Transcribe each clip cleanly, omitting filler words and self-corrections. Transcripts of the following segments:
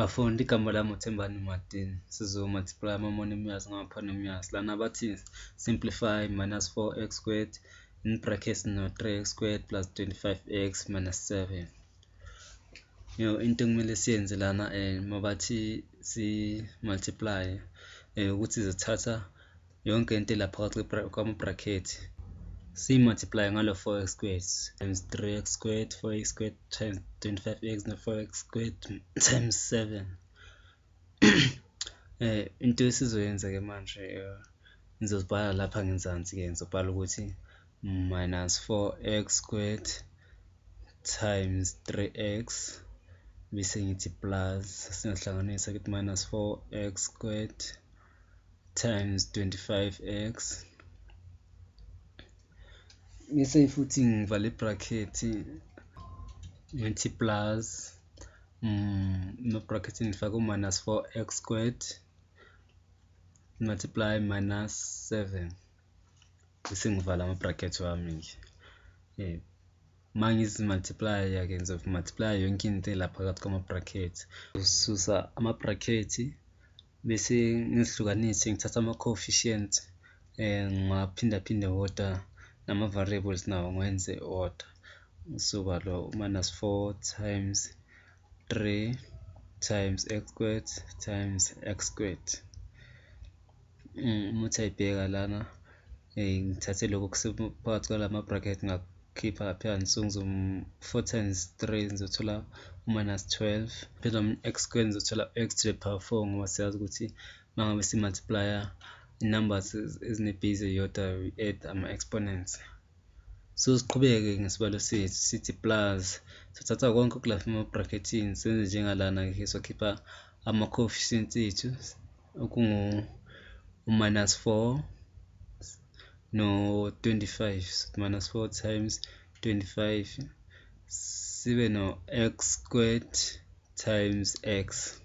Bafundi, igama lami uThembani Martin. Sizo-multiply ama-monomials ngama-polynomials. Lana bathi simplify minus 4x squared in brackets no 3x squared plus 25x minus 7. Into ekumele siyenze lana mabathi si-multiply ukuthi sizothatha yonke into ela phakathi kwama-bracket siyi-multiply ngalo 4x squared times 3x squared 4x squared times 25x no 4x squared times 7. Into esizoyenza-ke manje, ngizozibhala lapha ngenzansi-ke, ngizobhala ukuthi minus 4x squared times 3x, bese ngithi plus, singahlanganisa ukuthi minus 4x squared times 25x, bese futhi ngivala i-bracket ngithi plus, ema-bracket ngifake u-minus 4x squared multiply minus 7, bese ngivala ama-bracket wami-ke. Uma ngizi-multiply-a-ke ngizo-multiply yonke into ela phakathi kwama-bracket, ngisusa ama-bracket bese ngizihlukanise, ngithathe ama-coefficients ngiwaphindaphinde wodwa, nama-variables nawo ngiwenze wodwa. Kusuka lo minus 4 times 3 times x squared times x squared. Uma uthi uyayibheka lana, ngithathe lokhu okusephakathi kwalama bracket ngakukhipha laphayana, so 4 times 3 ngizothola u-minus 12, phela x squared ngizothola x to the power 4, ngoba siyazi ukuthi uma ngabe si-multiply-a i-numbers ezine-base eyodwa, we add ama-exponents. So siqhubeke ngesibalo sethu, sithi plus, sithatha konke okulapha ema-brackethini, senze njengalana-ke, sokhipha ama-coefficients ethu okungu-minus 4 no-25, minus 4 times 25, sibe no-x squared times x,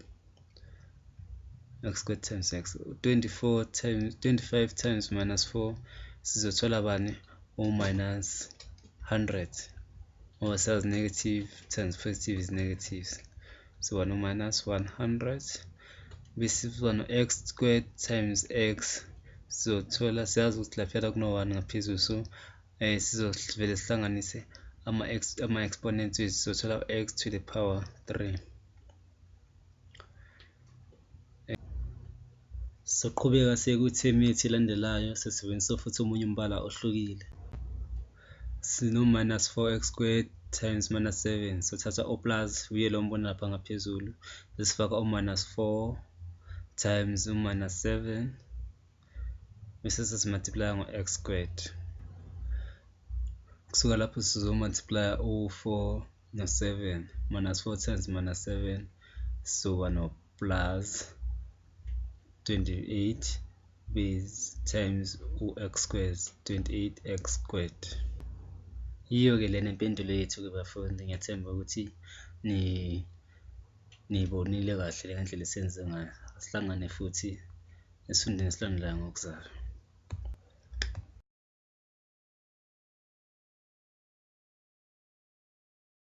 x squared times x, 24 times 25 times minus 4, sizothola bani? U-minus 100, ngoba siyazi negative times positive is negative, siba no-minus 100, bese siba no-x squared times x, sizothola, siyazi ukuthi laphayana kuno-1 ngaphezulu, so sizovele sihlanganise ama-exponents wethu, sizothola x to the power 3. Soqhubeka siye kwithemu yethu elandelayo, sisebenzisa futhi omunye umbala ohlukile. Sino-minus 4x squared times minus 7, sothatha o-plus uye lo mbona lapha ngaphezulu, sesifaka u-minus 4 times u-minus 7, bese sesi-multiply ngo-x squared. Kusuka lapho sizo-multiply u-4 no-7, minus 4 times minus 7, sizoba no-plus 28 base times u-x squared, 28x squared. Yiyo-ke lena impendulo yethu-ke bafundi, ngiyathemba ukuthi niyibonile kahle le ngendlela esenze ngayo. Asihlangane futhi esifundweni esilandelayo ngokuzayo.